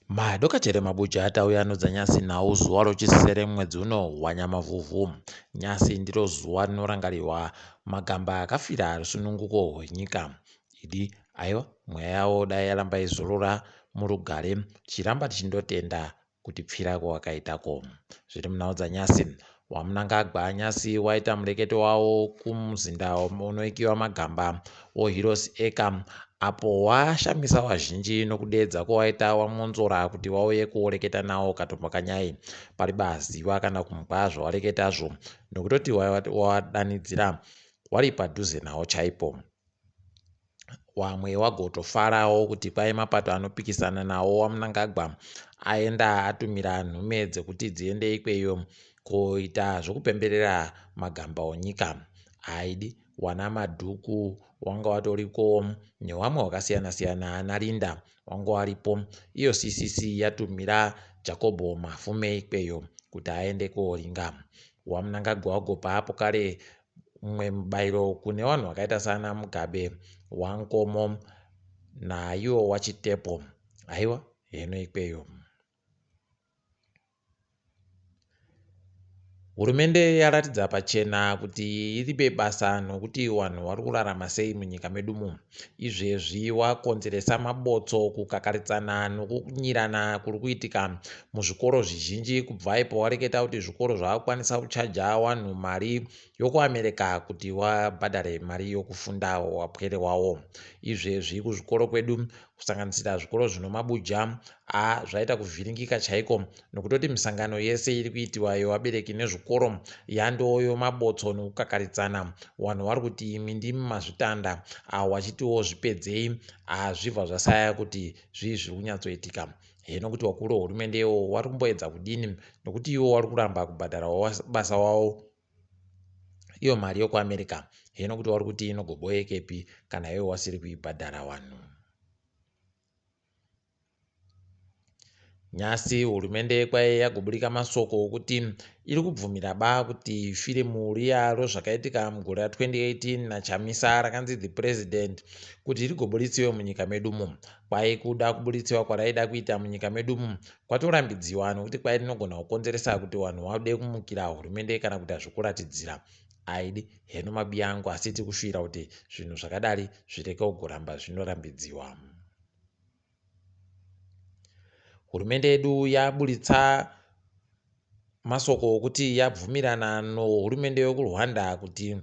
Madokachere mabuja atauya anodza nyasi nhau zuva rochisere mwedzi uno waNyamavhuvhu. Nyasi ndiro zuva rinorangarirwa magamba akafira rusununguko rwenyika. Idi aiwa mweya yavo dai yaramba izorora murugare tichiramba tichindotenda kuti pfira kwawakaitako. Zviri munhau dzanyasi waMnangagwa nyasi waita mureketo wawo kumuzinda unoikiwa magamba woHeroes Acre apo washamisa wazhinji nokudeedza kwawaita waMwonzora kuti wauye kuoreketa nawo katombo kanyai pari baziwa kana kumba zvawareketazvo nokutoti wawadanidzira wari padhuze nawo chaipo. Wamwe wagotofarawo kuti kwai mapato anopikisana nawo waMnangagwa aenda atumira nhume dzekuti dziende ikweyo koita zvokupemberera magamba onyika. Haidi wana Madhuku wanga watoriko newamwe wakasiyana siyana ana Linda wanga waripo. Iyo CCC yatumira Jacob Mafume ikweyo kuti aende koringa. WaMnangagwa wagopa apo kare mumwe mubairo kune vanhu vakaita saana Mugabe, waNkomo naiwo waChitepo. Haiwa heno ikweyo. Hurumende yaratidza pachena kuti iribe basa nokuti vanhu vari kurarama sei munyika medu mumu. Izvezvi wakonzeresa mabotso kukakaritsana nokunyirana kuri kuitika muzvikoro zvizhinji kubva ipo wareketa kuti zvikoro zvakukwanisa kuchaja vanhu mari yokuAmerica kuti wabhadhare mari yokufunda wapwere wawo. Izvezvi kuzvikoro kwedu kusanganisira zvikoro zvinomabuja a zvaita kuvhiringika chaiko nokutoti misangano yese iri kuitiwa yevabereki nezvikoro yandoyo mabotso nekukakaritsana vanhu vari kuti imi ndimi mazvitanda awo vachitiwo zvipedzei hazvibva zvasaya kuti zvii zviri kunyatsoitika heno kuti vakuru vehurumende iwo wari kumboedza kudini nokuti iwo wari kuramba kubhadhara basa wavo iyo mari yokuAmerica heno kuti wari kuti inogoboyekepi kana iwo wasiri kuibhadhara vanhu. Nyasi hurumende kwaiye yagoburika masoko okuti iri kubvumira ba kuti firimu riya rozvakaitika mugore ra2018 naChamisa rakanzi The President kuti rigobuditsiwe munyika medumo. Kwai kuda kubuditsiwa kwaraida kuita munyika medumo kwatorambidziwa nokuti kwai rinogona kukonzeresa kuti vanhu vade kumukira hurumende kana kuita zvekuratidzira. Aidi heno mabiya angu asi tiri kushuvira kuti zvinhu zvakadari zvireke kugoramba zvinorambidziwa. Hurumende yedu yaburitsa masoko okuti yabvumirana nohurumende yokuRwanda kuti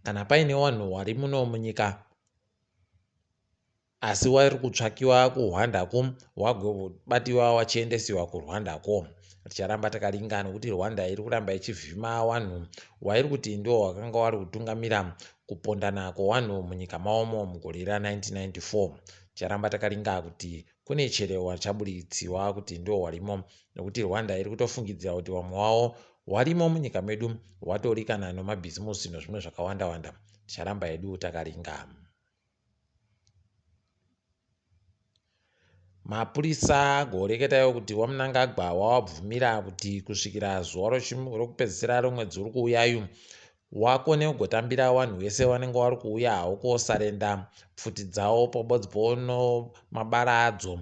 kana paine vanhu vari muno munyika asi wari kutsvakiwa kuRwandako wagobatiwa wachiendesiwa kuRwandako. Ticharamba takaringa nokuti Rwanda iri kuramba ichivhima wanhu wairi kuti ndiwo wakanga wari kutungamira kupondana kwewanhu munyika mawomo mugore ra1994. Ticharamba takaringa kuti kune chere wachabuditsiwa kuti ndiwo warimo nokuti Rwanda iri kutofungidzira kuti vamwe wavo warimo munyika medu watori kana nomabhizimusi nozvimwe zvakawanda wanda. Ticharamba hedu takaringa. Mapurisa agoreketawo kuti waMnangagwa wawabvumira kuti kusvikira zuva rokupedzisira romwedzi uri kuuyayu wakone kugotambira vanhu vese vanenge vari kuuya havo kosarenda pfuti dzavo pabodzipo nomabara adzo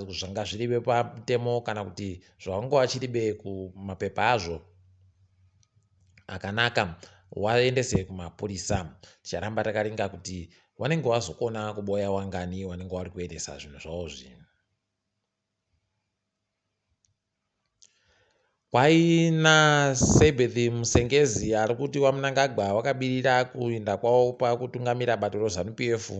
zvanga zviribe pamutemo kana kuti zvavanga vachiribe kumapepa azvo akanaka waendese kumapurisa ticharamba takaringa kuti Wanenge wazokona kuboya wangani wanenge wari kuendesa zvinhu zvavo zvi. Kwaina Sebeth Musengezi ari kuti waMnangagwa wakabirira kuinda kwavo pakutungamira bato reZanu PF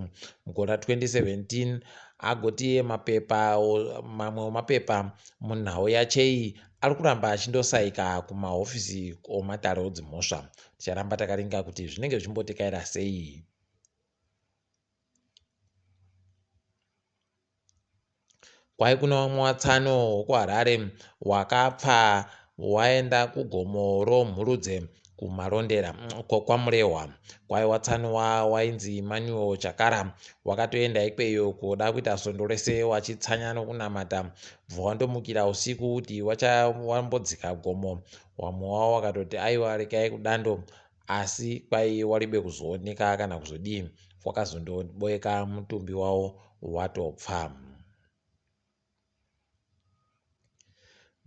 mugore ra2017 agoti mapepa mamwe mapepa munhau yacheyi ari kuramba achindosaika kumahofisi omatare odzimhosva. Ticharamba takaringa kuti zvinenge zvichimbotekaira sei. Kwai kune vamwe vatsano wekuHarare wakapfa waenda kugomo roMhurudze kuMarondera kwaMurehwa. Kwai watsano wainzi Emmanuel Chakara wakatoenda ikweyo kuda kuita svondo rese wachitsanya nokunamata bva wandomukira usiku kuti wambodzika gomo. Wamwe wavo wakatoti aiwa regai kudando Asi kwaiye waribe kuzooneka kana kuzodii wakazondoboeka mutumbi wawo watopfa.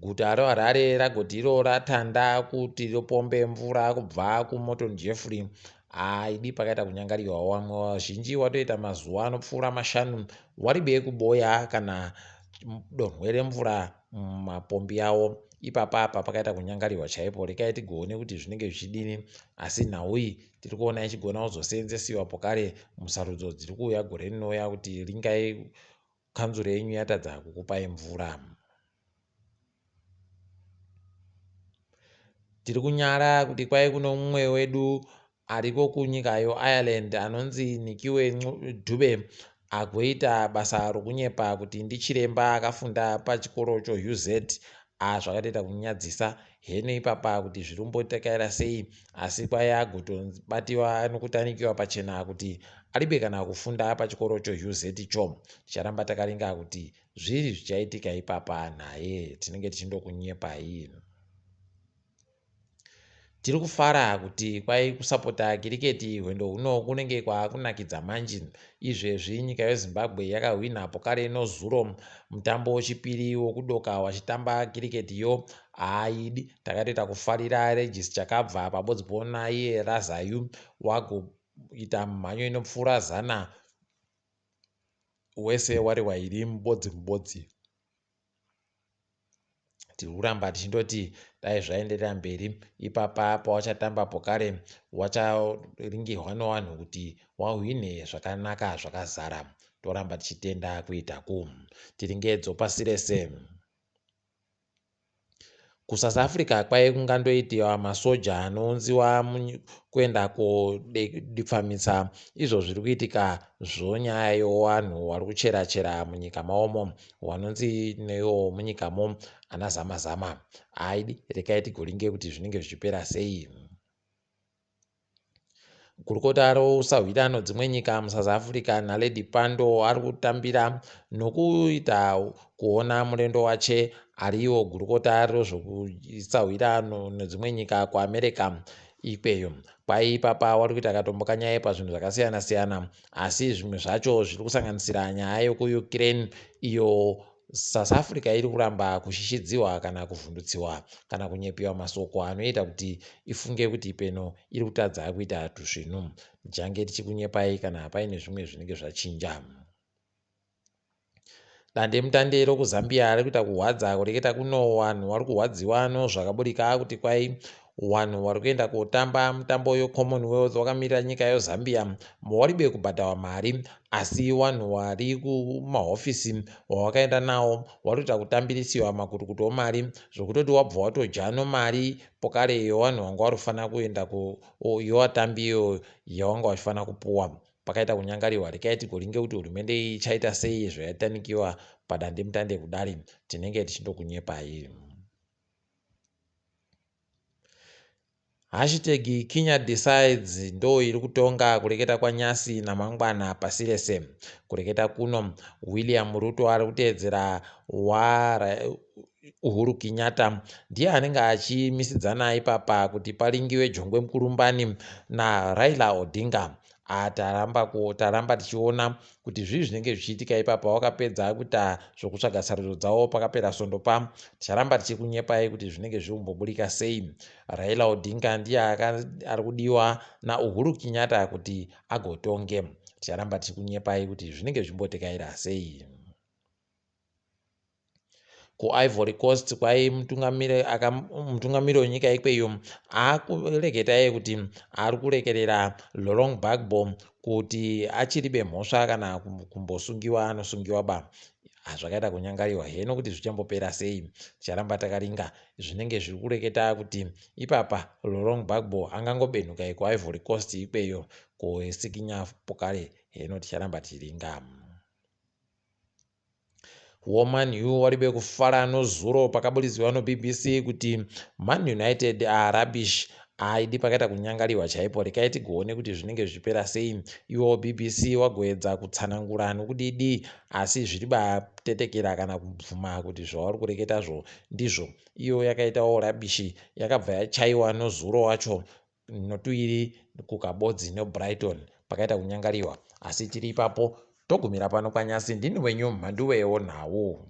Guta reHarare ragoti iro ratanda kuti ripombe mvura kubva kuMorton Jeffrey. Haidi pakaita kunyangariwa wamwe vazhinji watoita mazuva anopfuura mashanu waribe kuboya kana donhwe remvura mumapombi avo. Ipapa apa pakaita kunyangariwa chaipo. Rekai tigoone kuti zvinenge zvichidini. Asi nhau iyi tiri kuona ichigona kuzoseenzesiwa pokare musarudzo dziri kuuya gore rinouya kuti ringai kanzuru yenyu yatadza kukupai mvura. Tiri kunyara kuti kwai kuno mumwe wedu ariko kunyika yoIreland anonzi Nikiwe Dube agoita basa rokunyepa kuti ndichiremba akafunda pachikoro choUZ. A zvakatoita kunyadzisa heno ipapa kuti zviri kumbotekaira sei asi kwai agotobatiwa nokutanikiwa pachena kuti aribe kana kufunda pachikoro choUZ cho. Ticharamba takaringa kuti zviri zvichaitika ipapa naye tinenge tichindokunyepai. Tiri kufara kuti kwai kusapota kiriketi hwendo huno kunenge kwaakunakidza manji. Izvezvi nyika yeZimbabwe yakahwina pokare nozuro mutambo wechipiri wokudoka wachitamba kiriketiyo. Haaidi takatoita kufarira Regis Chakabva pabodzi naiye Razayu wagoita mhanyo inopfuura zana wese wari wairi mubodzi mubodzi. Tiri kuramba tichindoti dai zvaenderera mberi ipapa pawachatamba pokare wacharingirwa nevanhu kuti wahwine zvakanaka zvakazara. Toramba tichitenda kuita ku tiringedzo pasi rese. KuSouth Africa kwaive kungandoitiwa masoja anounziwa kuenda kodipfamisa izvo zviri kuitika zvonyaya yowanhu wari kuchera chera munyika mawomo wanonzi newo munyikamo ana zama zama aidi rekai tigoringe kuti zvinenge zvichipera sei. Gurukota rousahwirano dzimwe nyika muSouth Africa Naledi Pandor ari kutambira nokuita kuona murendo wache ariwo gurukota rezvokusahwirano nedzimwe nyika kuAmerica ikweyo. Kwai ipapa wari kuita katombo kanyaya pazvinhu zvakasiyana siyana asi zvimwe zvacho zviri kusanganisira nyaya yekuUkraine iyo South Africa iri kuramba kushishidziwa kana kuvhundutsiwa kana kunyepiwa masoko anoita kuti ifunge kuti peno iri kutadza kuita tusvinu. Tichange tichikunyepai kana paine zvimwe zvinenge zvachinja. Dandemutande rokuZambia riri kuita kuhwadza kureketa kuno vanhu vari kurwadziwa nozvakaburika kuti kwai Wanhu wari kuenda kotamba mutambo yoCommonwealth wakamirira nyika yoZambia waribe kubhadhawa mari asi wanhu wari kumahofisi wawakaenda nawo wari kuita kutambirisiwa makurukuto omari zvokutoti wabva watodya nomari pokare yowanhu wanga wari kufanira kuenda yowatambi iyo yawanga wachifanira kupuwa pakaita kunyangariwa rekai tigoringe kuti hurumende iyi ichaita sei zvayatanikiwa padandemutande kudari tinenge tichindokunyepai. Hashtag Kinya Decides ndo iri kutonga kureketa kwaNyasi namangwana pasi rese. Kureketa kuno William Ruto ari kuteedzera Uhuru Kenyatta ndiye anenge achimisidzana ipapa kuti paringiwe jongwe mukurumbani naRaila Odinga. Ah, taramba taramba tichiona kuti zvii zvinenge zvichiitika ipapa wakapedza kuita zvokutsvaga sarudzo dzavo pakapera svondo pa ticharamba tichikunyepai kuti zvinenge zvikumboburika sei. Raila Odinga ndiye ari kudiwa naUhuru Kenyatta kuti agotonge. Ticharamba tichikunyepai kuti zvinenge zvichimbotekaira sei. KuIvory Coast kwai mutungamiri wenyika ikweyo akureketa iye kuti ari kurekerera Laurent Gbagbo kuti achiribe mhosva kana kumbosungiwa anosungiwa ba. Zvakaita kunyangariwa heno kuti zvichambopera sei. Ticharamba takaringa zvinenge zviri kureketa kuti ipapa Laurent Gbagbo angangobenhuka kuIvory Coast ikweyo kusikinya pokare heno ticharamba tichiringa. WoMan U waribe kufara nozuro pakaburitswa noBBC kuti Man United are rubbish. Aidi pakaita kunyangariwa chaipo rekai tigoone kuti zvinenge zvichipera sei. Iwo BBC wagoedza kutsanangura nokudidi asi zviri batetekera kana kubvuma kuti zvavari kureketazvo ndizvo. Iyo yakaitawo rubbish yakabva yachaiwa nozuro wacho notuiri kuKabodzi neBrighton pakaita kunyangariwa asi tiri ipapo togumira pano kwanyasi ndini wenyu mhanduwe wonhau.